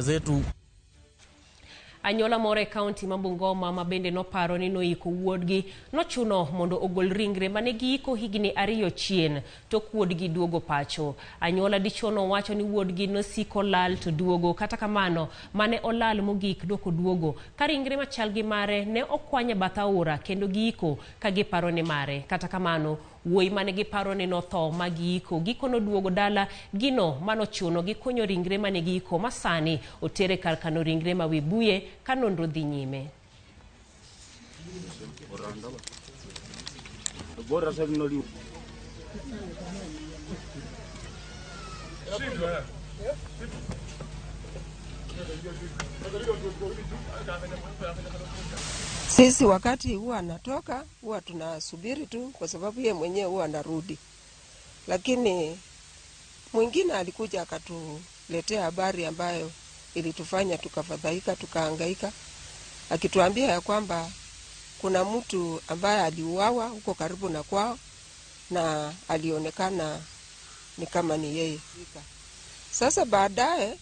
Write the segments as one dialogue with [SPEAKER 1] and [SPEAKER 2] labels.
[SPEAKER 1] Zetu.
[SPEAKER 2] Anyuola moro e kaunti ma Bungoma ma bende noparo ni noiko wuodgi nochuno mondo ogol ringre mane giiko higni 2 chien tok wuodgi duogo pacho. Anyuola dichuo wacho ni wuodgi nosiko lal to duogo, kata kamano mane olal mogik dok oduogo ka ringre machal gi mare ne okwany e bath aora kendo giiko ka giparo ni mare. Kata kamano wuoyi mane giparo ni notho ma giiko giko noduogo dala, gino manochuno gikunyo ringre mane giiko ma sani otere kar kano ringre ma Webuye ka nonro dhi nyime.
[SPEAKER 3] Sisi wakati huwa anatoka huwa tunasubiri tu, kwa sababu yeye mwenyewe huwa anarudi. Lakini mwingine alikuja akatuletea habari ambayo ilitufanya tukafadhaika, tukahangaika, akituambia ya kwamba kuna mtu ambaye aliuawa huko karibu na kwao na alionekana ni kama ni yeye. Sasa baadaye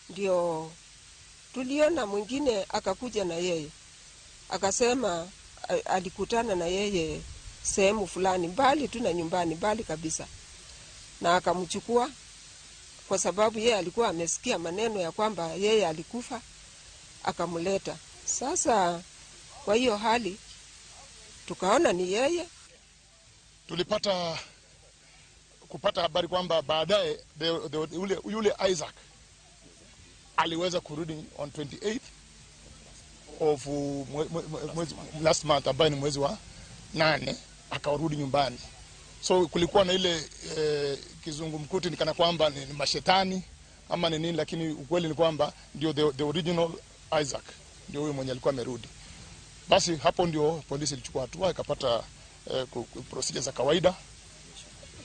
[SPEAKER 3] ndio tuliona mwingine akakuja na yeye akasema alikutana na yeye sehemu fulani mbali tu na nyumbani, mbali kabisa, na akamchukua kwa sababu yeye alikuwa amesikia maneno ya kwamba yeye alikufa, akamleta. Sasa kwa hiyo hali tukaona ni yeye.
[SPEAKER 4] Tulipata kupata habari kwamba baadaye yule Isaac aliweza kurudi on 28th of last month, ambaye ni mwezi wa 8, akarudi nyumbani. So kulikuwa na ile kizungumkuti ni kana kwamba ni mashetani ama ni nini, lakini ukweli ni kwamba ndio the original Isaac ndio huyo mwenye alikuwa amerudi. Basi hapo ndio polisi ilichukua hatua, ikapata procedure za kawaida,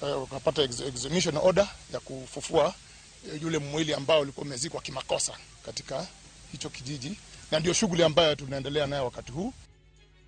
[SPEAKER 4] wakapata exhumation order ya kufufua yule mwili ambao ulikuwa umezikwa kimakosa katika hicho kijiji, na ndio shughuli ambayo tunaendelea nayo wakati huu.